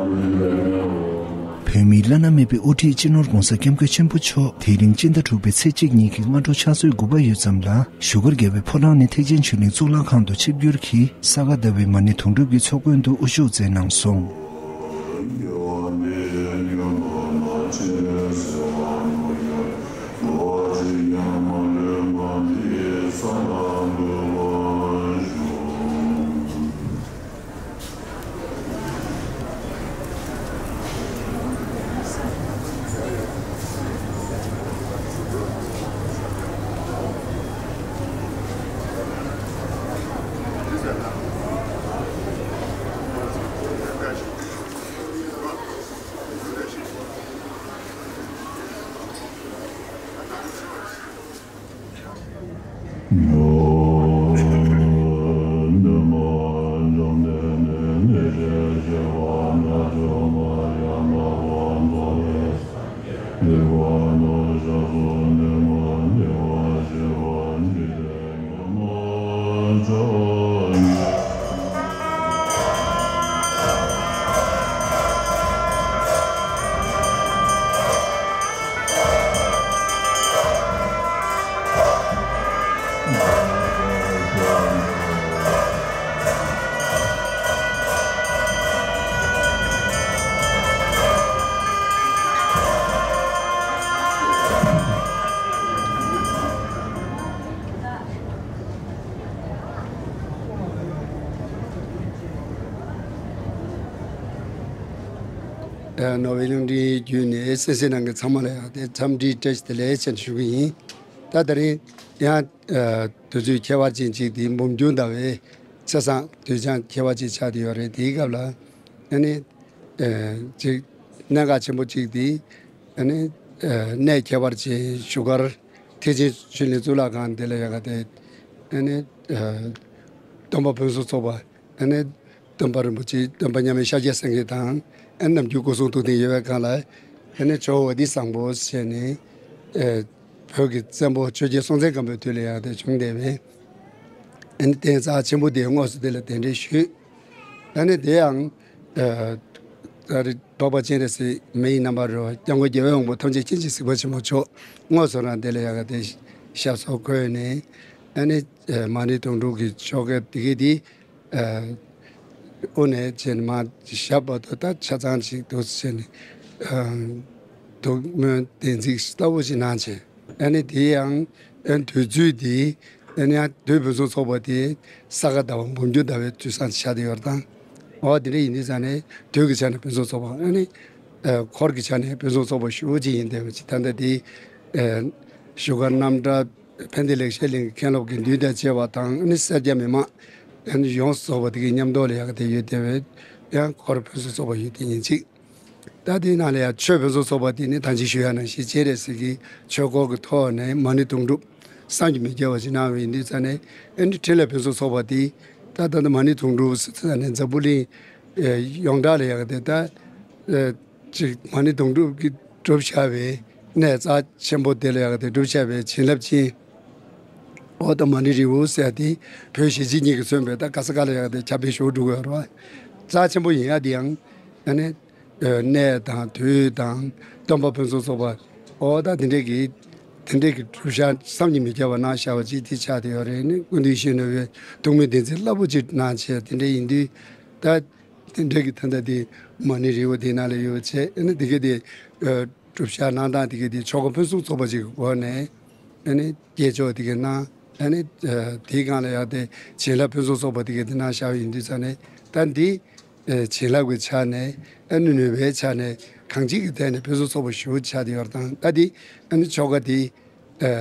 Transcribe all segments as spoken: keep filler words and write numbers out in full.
བོད་མིའི་བླ་ན་མེད་པའི་དབུ་ཁྲིད་སྤྱི་ནོར་༧གོང་ས་༧སྐྱབས་མགོན་ཆེན་པོ་མཆོག་དེ་རིང་སྤྱི་ཟླ་དྲུག་པའི་ཚེས་གཅིག་ཉིན་གྱི་སྔ་དྲོ་ཕྱག་ཚོད་དགུ་པ་ཡོལ་ཙམ་ལ་བཞུགས་སྒར་རྒྱལ་བའི་ཕོ་བྲང་ནས་ཐེག་ཆེན་ཆོས་གླིང་གཙུག་ལག་ཁང་དུ་ཆིབས་བསྒྱུར་གྱིས་ས་ག་ཟླ་བའི་མ་ཎི་དུང་སྒྲུབ་ཀྱི་ཚོགས་མགོན་དུ་དབུ་བཞུགས་མཛད་གནང་སོང་། ནོར་ཝེ་རླུང་འཕྲིན་བརྒྱུད་ནས་གསན་གཟིགས་གནང་མཁན་ཚང་མ་ལ་ཡང་དེ་འཚམས་འདྲི་བཀྲ་ཤིས་བདེ་ལེགས་ཞེས་ཞུ་གི་ཡིན། ད་དེ་རིང་ཡང་དུས་ཚོད་ཁྱད་པར་ཅན་ཅིག་དེ་འབུམ་འགྱུར་ཟླ་བའི་ཆ་ཚང་དུས་བྱང་ཁྱད་པར་ཅན་ཆགས་བསྡད་ཡོད་རེད། དེའི་སྐབས་ལ་ཨ་ནི་ཅིག་གནད་འགག་ཆེན་པོ་ཅིག་དེ་ཨ་ནི་གནས་ཁྱད་པར་ཅན་བཞུགས་སྒར་ཐེག་ཆེན་ཆོས་གླིང་གཙུག་ལག་ཁང་དེ་ལ་ཡ་ག་དེ་ཨ་ནི་སྟོན་པ་ཕུན་སུམ་ཚོགས་པ། ཨ་ནི་སྟོན་པ་རིན་པོ་ཆེ་སྟོན་པ་མཉམ་མེད་ཤཱཀྱ་སེང་གེ་དང་ཨ་ནི་ནམ་རྒྱུན་སྐུ་གསུང་ཐུགས་རྟེན་ཡོད་པའི་སྒང་ལ་ཨ་ནི་ཇོ་བོ་དྷི་བཟང་པོ་ཟེར་ནས་ཨ་བོད་ཀྱི་བཙན་པོ་ཆོས་རྒྱལ་སྲོང་བཙན་སྒམ་པོའི་དུས་ལ་ཡང་དེ་བྱུང་བསྡད་པས། ཨ་ནི་གདན་ས་ཆེན་པོ་དེའི་དངོས་སུ་དེ་ལ་གདན་འདྲེན་ཞུས། ཨ་ནི་དེ་ཡང་ཨ་ད་རེས་འབྲོག་པ་སྤྱན་རས་གཟིགས་མི་ཡི་རྣམ་པར་རོལ་པ་སྐྱབས་མགོན་རྒྱལ་བའི་དབང་པོ་ཐམས་ཅད་མཁྱེན་ཅིང་གཟིགས་པ་ཆེན་པོ་མཆོག་དངོས་སུ་རང་དེ་ལ་ཡང་དེ་ཞབས་སོར་འཁོད་ནས་ཨ་ནི་མ་ཎི་དུང་སྒྲུབ་ཀྱི་ཆོ་ག་དེ་གའི་དེ། དབུ་ནས་བྱས་ནས་མར་ཞབས་བར་དུ་ད་ཆ་ཚང་ཅིག་འདུག་སེ་བྱས་ནས་ཐུགས་སྨོན་བདེན་ཚིག་ལྟ་བུ་ཞིག་གནང་བྱས། ཨ་ནི་དེ་ཡང་ཨ་ནི་དུས་ཚོད་དེ་ཨ་ནི་ཡང་དུས་ཕུན་སུམ་ཚོགས་པ་དེ་ས་ག་ཟླ་བ་འབུམ་འགྱུར་ཟླ་བའི་དུས་བཟང་ཆགས་བསྡད་ཡོད་རེད་དང་། འོ་དེ་འདྲ་ཡིན་དུས་ཙང་ནས་དུས་ཀྱི་ཆ་ནས་ཕུན་སུམ་ཚོགས་པ་ཨ་ནི་འཁོར་གྱི་ཆ་ནས་ཕུན་སུམ་ཚོགས་པ་ཞེ་པོ་ཅིག་ཡིན་བསྡད་པ་ཅིག་ད་ལྟ་དེ་བཞུགས་སྒར་རྣམ་གྲྭ། ཕན་བདེ་ལེགས་བཤད་གླིང་གི་མཁན་སློབ་དགེ་འདུན་དང་བཅས་པ་དང་ཨ་ནི་སེར་སྐྱ་མི་མང་ཨ་ནི་ཡོངས་སུ་རྫོགས་པ་དེ་གའི་མཉམ་དུ་ལ་ཡག་དེ་ཡོད་དེ་བས་ཡང་འཁོར་ཕུན་སུམ་ཚོགས་པ་ཡོད་དེ་ཡིན་ཅིག་ད་དེའི་ནང་ལ་ཡང་ཆོས་ཕུན་སུམ་ཚོགས་པ་དེ་ནི་ད་ཅི་ཞུ་ཡ་ནང་བཞིན་སྤྱན་རས་གཟིགས་ཀྱི་ཆོས་འཁོར་གྱི་ཐོག་ནས་མ་ཎི་དུང་སྒྲུབ་བསམ་གྱིས་མི་ཁྱབ་པ་ཞིག་གནང་བའི་དུས་ཙང་ནས་ཨ་ནི་འཕྲིན་ལས་ཕུན་སུམ་ཚོགས་པ་དེ་ད་ད་ལྟ་མ་ཎི་དུང་སྒྲུབ་ཟེར་ཙང་ནས་འཛམ་བུ་གླིང་ཡོངས་གྲགས་ལ་ཡག་དེ་ད། ཅིག་མ་ཎི་དུང་སྒྲུབ་ཀྱི་སྒྲུབ་བྱ་བའི་གནས་རྩ་ཆེན་པོ་དེ་ལ་ཡག་དེ་སྒྲུབ་བྱ་བའི་བྱིན་རླབས་ཅན། འོ་ད་མ་ཎི་རི་བོ་ཟེར་དེ་བོད་གཞིས་བྱེས་གཉིས་ཀྱིས་མཚོན་པའི་ད་ག་ས་ག་ལ་ཡག་དེ་ཁྱབ་སྤེལ་ཞུ་འགྲོ་གི་ཡོད་རེད་བ། རྩ་ཆེན་པོ་ཡིན་ཡག་དེ་ཡང་ཨ་ནི་གནས་དང་དུས་དང་སྟོན་པ་ཕུན་སུམ་ཚོགས་པ་འོ་ད་དེ་འདྲས་ཀྱི་དེ་འདྲས་ཀྱི་སྒྲུབ་བྱ་བསམ་གྱིས་མི་ཁྱབ་པ་གནང་བཞག་པ་ཅིག་དེ་ཆགས་དེ་ཡོད་རེད། ནི་སྐུ་མདུན་ཞལ་ནས་བའི་ཐུགས་སྨོན་བདེན་ཚིག་རླབས་པོ་ཅིག་གནང་བྱས་དེ་འདྲས་ཡིན་དུས་ད། དེ་འདྲ་གི་ད་ལྟ་དེ་མ་ཎི་རི་བོ་དེ་ནང་ལ་ཡོད་བྱས་ཨ་ནི་དེ་ག་དེ་སྒྲུབ་བྱ་གནང་སྟངས་དེ་ག་དེ་ཆོ་ག་ཕུན་སུམ་ཚོགས་པ་ཅིག་གི་སྒོ་ནས་ཨ་ནི་སྐྱེས་ཆོག་དེ་ག་གནང་ཨ་ནི་དེའི་སྒང་ལ་ཡག་དེ་བྱིན་རླབས་ཕུན་སུམ་ཚོགས་པ་དེ་ག་དེ་གནང་བཞག་ཡིན་དུས་ཙང་ནས་ད་འདི་བྱིན་རླབས་ཀྱི་ཆ་ནས་ཨ་ནི་ནུས་པའི་ཆ་ནས་གང་ཅིའི་ཐད་ནས་ཕུན་སུམ་ཚོགས་པ་ཞེ་པོ་ཆགས་བསྡད་ཡོད་རེད་དང་ད་འདི་ཨ་ནི་ཆོ་ག་དེ་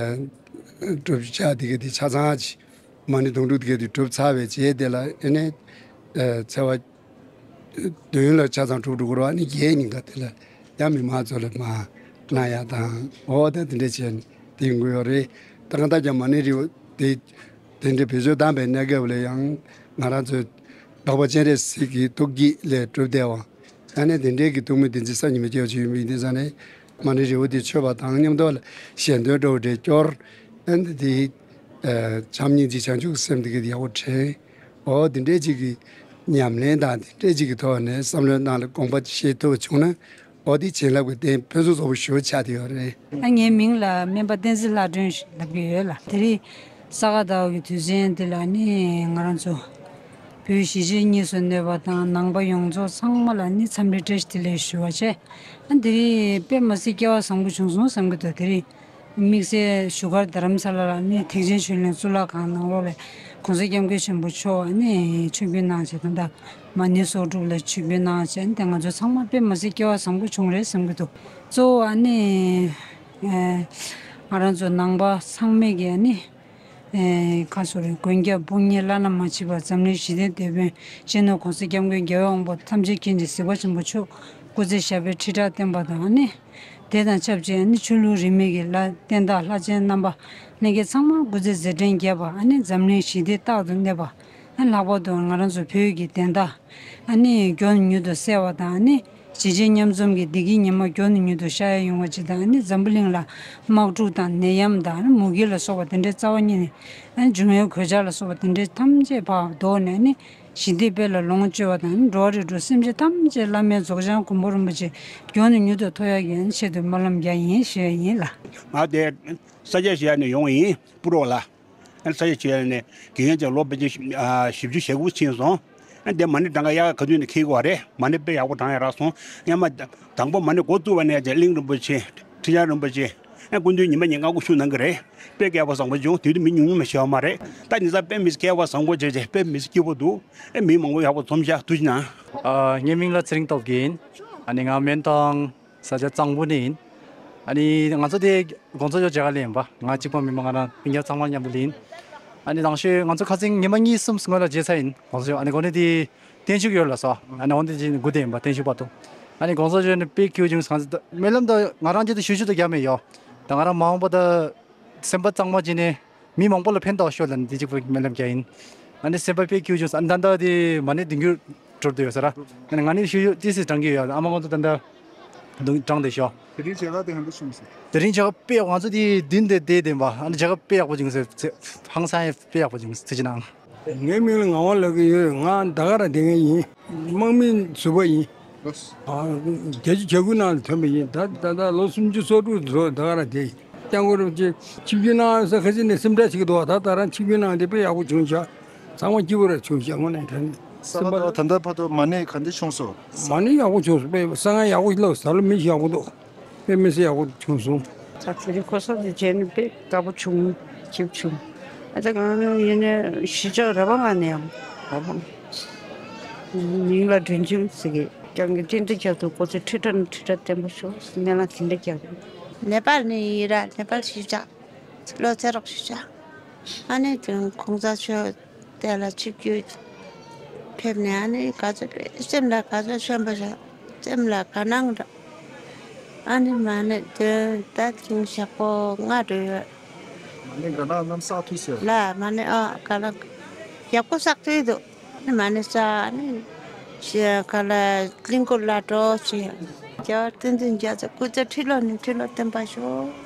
སྒྲུབ་བྱ་དེ་ག་དེ་ཆ་ཚང་ཅིག་མ་ཎི་དུང་སྒྲུབ་དེ་ག་དེ་གྲུབ་ཚར་བའི་རྗེས་དེ་ལ་ཨ་ནི་ཚེས་པ་བདུན་ལ་ཆ་ཚང་གྲུབ་འགྲོ་གི་རེད། ཨ་ནི་བརྒྱད་ཉིན་ག་དེ་ལ་ཡང་མི་མང་ཚོ་ལ་མར་གནང་ཡག་དང་འོ་ད་དེ་འདྲ་བྱས་ནས་དེ་ཡིན་དགོས་ཡོད་རེད། ད་གང་ལྟར་ཀྱང་མ་ཎི་རི་བོ་དེ་དེ་འདྲ་བེད་སྤྱོད་བཏང་པའི་གནས་སྐབས་ལ་ཡང་ང་རང་ཚོའི་འབྲོག་པ་སྤྱན་རས་གཟིགས་ཀྱི་ཐུགས་བསྐྱེད་ལས་གྲུབ་བསྡད་པ། ཨ་ནི་དེ་འདྲའི་གི་ཐུགས་སྨོན་བདེན་ཚིག་བསམ་གྱིས་མི་ཁྱབ་པ་ཅིག་ཡོད་པ་ཡིན་དུས་ཙང་ནས་མ་ཎི་རི་བོ་དེ་མཆོད་པ་དང་མཉམ་དུ་ལ་ཞལ་འདོན་སྤྲོ་བོ་འདྲ་སྐྱོར། ཨ་ནི་དེ་བྱམས་སྙིང་རྗེ་བྱང་ཆུབ་ཀྱི་སེམས་དེ་གི་ཡག་པོ་དྲན། འོ་དེ་འདྲའི་ཅིག་གི་ ཉམས་ལེན་དང་དེ་འདྲ་ཅིག་གི་ཐོག་ནས་བསམ་བློའི་ནང་ལ་དགོངས་པ་བཞེས་ཐུབ་པ་བྱུང་ན། འོ་དེ་བྱིན་རླབས་ཀྱི་རྟེན་ཕུན་སུམ་ཚོགས་པ་ཞེ་པོ་ཆགས་བསྡད་ཡོད་རེད། ཨ། ངའི་མིང་ལ་སྨན་པ་བསྟན་འཛིན་ལྷ་སྒྲོན་ལབ་ཀྱི་ཡོད་ལ། དེ་རིང་ས་ག་ཟླ་བ་གི་དུས་ཆེན་འདི་ལ་ནི་ང་རང་ཚོ་བོད་གཞིས་བྱེས་གཉིས་སུ་གནས་པ་དང་ནང་པ་ཡོངས་རྫོགས་ཚང་མ་ལ་ནི་འཚམས་འདྲི་བཀྲ་ཤིས་བདེ་ལེགས་ཞུ་བ་བྱས། ཨ། དེ་རིང་དཔེ་མི་སྲིད་སྐལ་བ་བཟང་པོ་བྱུང་སོང་བསམ་གྱི་འདུག། དེ་རིང་དམིགས་བསལ་བཞུགས་སྒར་རྡ་རམ་ས་ལ་ལ་ནི་ཐེག་ཆེན་ཆོས་གླིང་གཙུག་ལག་ཁང་ནང་ལོགས་ལ་༸གོང་ས་༸སྐྱབས་མགོན་ཆེན་པོ་མཆོག་ནི་ཆིབས་བསྒྱུར་གནང་བྱས། ད་ལྟ་མ་ཎི་གསོག་སྒྲུབ་ལ་ཆིབས་བསྒྱུར་གནང་བྱས། དེ་ང་ཚོ་ཚང་མ་དཔེ་མི་སྲིད་སྐལ་བ་བཟང་པོ་བྱུང་རེད་བསམ་གྱི་འདུག། གཙོ་བོ་ཨ་ནི་ཨེ་ང་རང་ཚོ་ནང་པ་ཚང་མས་ཀྱི་ཨ་ནི་ཨེ་ཁ་སོ་རེ་མགོན་སྐྱབས་དཔུང་གཉེན་བླ་ན་མ་མཆིས་པ་འཛམ་གླིང་ཞི་བདེའི་དེད་དཔོན་སྤྱི་ནོར་༸གོང་ས་༸སྐྱབས་མགོན་རྒྱལ་བའི་དབང་པོ་ཐམས་ཅད་མཁྱེན་ཅིང་གཟིགས་པ་ཆེན་པོ་མཆོག་སྐུ་ཚེ་ཞབས་པད་ཁྲི་ཕྲག་བརྟན་པ་དང་ཨ་ནི། དེ་དང་ཆབས་ཅིག་ཨ་ནི་ཆོས་ལུགས་རིས་མེད་ཀྱི་ལྷ་བསྟན་བདག་ལྷ་ཆེན་རྣམ་པ་ལྷན་རྒྱས་ཚང་མ་སྐུ་ཚེ་མཛད་བྲན་རྒྱས་པ། ཨ་ནི་འཛམ་གླིང་ཞི་བདེ་རྟག་ཏུ་གནས་པ། ཨ། ལྷག་པར་དུ་ང་རང་ཚོ་བོད་ཀྱི་བདེན་མཐའ་ཨ་ནི་མགྱོགས་ནས་མྱུར་དུ་གསལ་བ་དང་། ཨ་ནི་གཞིས་བྱེས་མཉམ་འཛོམས་ཀྱི་བདེ་སྐྱིད་ཉི་མ་མགྱོགས་ནས་མྱུར་དུ་ཤར་ཡ་ཡོང་བ་ཅིག་དང་། ཨ་ནི་འཛམ་བུ་གླིང་ལ་དམག་འཁྲུག་དང་ནད་ཡམས་དང་། ཨ་ནི་མུ་གེ་ལ་སོགས་པ་དེ་འདྲའི་རྩ་བ་ཉིད་ནས་ཨ་ནི་འབྱུང་བའི་གོད་ཆག་ལ་སོགས་པ་དེ་འདྲའི་ཐམས་ཅད་ཕར་བཟློག་ནས། ཨ་ནི་ཞི་བདེ་དཔལ་ལ་ལོངས་སྤྱོད་པ་དང་། འགྲོ་བ་རིགས་དྲུག་སེམས་ཅན་ཐམས་ཅད་བླ་མའི་རྫོགས་བྱང་གོ་འཕང་རིན་པོ་ཆེ་མགྱོགས་ནས་མྱུར་དུ་ཐོབ་ཡག་གི་ཆེད་དུ་སྨོན་ལམ་རྒྱག་ཡིན་ཞུ་ཡ་ཡིན་ལགས། ང་དེ་ས་སྐྱ་ཞིག་ནས་ཡོང་བ་ཡིན། སྤུ་རོགས་ལ། ས་སྐྱ་ཞིག་ནས་དགེ་རྒན་ཅིག་ལོ་ཕལ་ཆེར་བཞི་བཅུ་ཞེ་དགུ་ཕྱིན་སོང་། དེ་མ་ཎི་བགྲང་ག་ཡག་ག་དུས་ནས་འཁེལ་གི་ཡོད་རེད། མ་ཎི་དཔེ་ཡག་པོ་བགྲང་ཡ་རག་སོང་། སྔོན་མ་དང་པོ་མ་ཎི་འགོ་བཙུགས་པ་ནས་ཀྱང་གླིང་རིན་པོ་ཆེ། ཁྲི་བྱང་རིན་པོ་ཆེ། ཨ། སྐུ་མདུན་ཉི་མ་ཉིན་གང་སྐུ་བཞུགས་གནང་གི་རེད། དཔེ་སྐལ་བ་བཟང་པོ་བྱུང་། དེ་དུས་མི་ཉུང་ཉུང་མ་ཞིག་ཡོད་མ་རེད། ད་ཉིན་ས་དཔེ་མི་སྲིད་སྐལ་བ་བཟང་པོ་བྱས་བྱས་དཔེ་མི་སྲིད་སྐྱིད་པོ་འདུག། ཨེ། མི་མང་པོ་ཡག་པོ་འཛོམས་ཤག། ཐུགས་རྗེ་གནང་། ཨ། ངའི་མིང་ལ་ཚེ་རིང་སྟོབས་རྒྱལ་ཡིན། ཨ་ནི་ང་སྨན་ཐང་ས་ཆ་གཙང་པོ་ནས་ཡིན། ཨ་ནི་ང་ཚོ་དེ་གོང་ས་མཆོག་མཇལ་ཁ་སླེབས་ཡིན་པ། ང་གཅིག་པོ་མིན་པ་ང་རང་སྤུན་ཀྱག་ཚང་མ་མཉམ་དུ་སླེབས་ཡིན། ཨ་ནི་དང་ཤོས་ང་ཚོ་ཁ་སང་ཉི་མ་གཉིས་གསུམ་སྔོན་ལ་མཇལ་ཚར་ཡིན་གོང་ས་མཆོག། ཨ་ནི་གོང་ནས་དེ་བརྟན་བཞུགས་ཡོད་ལ་སོ། ཨ་ནི་འོན་ཏེ་ཅིག་སྒུག་བསྡད་ཡིན་པ། བརྟན་བཞུགས་བར་དུ། ཨ་ནི་གོང་ས་མཆོག་ནས་དཔེ་སྐྱིད་པོ་བྱུང་། གང་ཚེ་སྨོན་ལམ་ད་ང་རང་ཆེད་དུ་ཞུ་ཞུ་དུ་རྒྱག་མེད་ཡོད། ད་ང་རང་མ་འོངས་པ་ད་སེམས་པ་གཙང་མ་བྱས་ནས་མི་མང་པོ་ལ་ཕན་ཐོགས་ཤོག་ལབ་ནས་དེ་གཅིག་པུ་སྨོན་ལམ་རྒྱག་ཡིན། ཨ་ནི་སེམས་པ་དཔེ་སྐྱིད་པོ་བྱུང་། ཨ་ནི་ད་ལྟ་དེ་མ་ཎི་བདུན་འགྱུར་འགྲུབ་བསྡད་ཡོད་ས་ར། ཨ་ནི་ང་ནི་ཞུ་ཞུ་ཏི་སི་བགྲང་གི་ཡོད། ཨ་མ་ང་ཚོ་ད་ལྟ་བགྲང་བསྡད་ཤོག། དེ་རིང་མཇལ་ཁ་དེ་ག་འདྲ་བྱུང་སོང་། དེ་རིང་མཇལ་ཁ་དཔེ་ཡག་པོ། ང་ཚོ་དེ་མདུན་དེ་བསྡད་བསྡད་པ། ཨ་ནི་མཇལ་ཁ་དཔེ་ཡག་པོ་བྱུང་སོང་། ཧང་སང་ཡང་དཔེ་ཡག་པོ་བྱུང་སོང་། ཐུགས་རྗེ་གནང་། ངའི་མིང་ལ་ངག་དབང་ལབ་ཀྱི་ཡོད། ང་ད་ག་རང་བསྡད་མཁན་ཡིན། དམག་མི་ཟུར་པ་ཡིན། ཨ། བརྒྱད་ཅུ་གྱ་དགུ་ནང་ལ་ཐོན་པ་ཡིན། ད་ད་ལྟ་ལོ་སུམ་ཅུ་སོ་དྲུག་འགྲོ། ད་ག་རང་བསྡད་ཡིན། སྐྱབས་མགོན་རིན་པོ་ཆེ་ཆིབས་བསྒྱུར་གནང་ས་ཁ་ཤས་ནས་སེམས་ཁྲལ་བྱེད་ཀྱི་འདུག། ད་ད་རང་ཆིབས་བསྒྱུར་གནང་སྟེ་དཔེ་ཡག་པོ་བྱུང་ཤག། ཚང་མ་སྐྱིད་པོ་རེ་བྱུང་ཤག། དངོས་གནས་དྲང་གནས། ས་ག་ཟླ་བ་ད་ལྟ་བར་དུ་མ་ཎི་ག་འདྲ་བྱུང་སོང་། མ་ཎི་ཡག་པོ་བྱུང་སོང་། དཔེ་གསང་སྔགས་ཡག་པོ་ལབ། ད་ལོ་མི་ཞིག་ཡག་པོ་འདུག། དཔེ་མི་སྲིད་ཡག་པོ་བྱུང་སོང་། ད་དེ་རིང་གོང་ས་མཆོག་མཇལ་ནས་དཔེ་དགའ་པོ་བྱུང་། སྐྱིད་པོ་བྱུང་། ཨ་ད་ང་ཡིན་ནའི་གཞིས་ཆགས་ར་བ་ང་ནས་ཡང་ར་བ་མིང་ལ་སྒྲོན་ཆེན་ཟེར་གི། སྐྱབས་མགོན་བསྟན་འཛིན་རྒྱ་མཚོ་སྐུ་ཚེ་ཁྲི་ཕྲག་ནས་ཁྲི་ཕྲག་བརྟན་པར་ཤོག། སྨོན་ལམ་དེ་འདྲ་རྒྱག་གི། ནེ་པཱལ་ནས་ཡིན་ར། ནེ་པཱལ་གཞིས་ཆགས་ལོ་ཚེ་རོགས་གཞིས་ཆགས། ཨ་ནི་དེ་གོང་ས་མཆོག་དེ་ལ་ཆིབས་བསྒྱུར་ཕེབས་ནས། ཨ་ནི་ག་ཚོད་དཔེ་སེམས་ལ་ག་ཚོད་ཆོན་པོ་བྱ། སེམས་ལ་དགའ་སྣང་འདྲ། ཨ་ནི་མ་ཎི་དོན་ད་ཐེངས་ཞག་པོ་ལྔ་འགྲོ་ཡོད། མ་ཎི་དགའ་སྣང་རྣམས་བསགས་ཐུབ་ཟེར། ལ་མ་ཎི་ཨ་དགའ་སྣང་ཡག་པོ་བསགས་ཐུབ་འདུག། ཨ་ནི་མ་ཎི་བསགས། ཨ་ནི་ཞེ་ག་ལ་གླིང་སྐོར་ལ་འགྲོ་ཞེས། རྒྱལ་བ་བསྟན་འཛིན་རྒྱ་མཚོ་སྐུ་ཚེ་ཁྲི་ལོ་ནས་ཁྲི་ལོ་བརྟན་པར་ཤོག།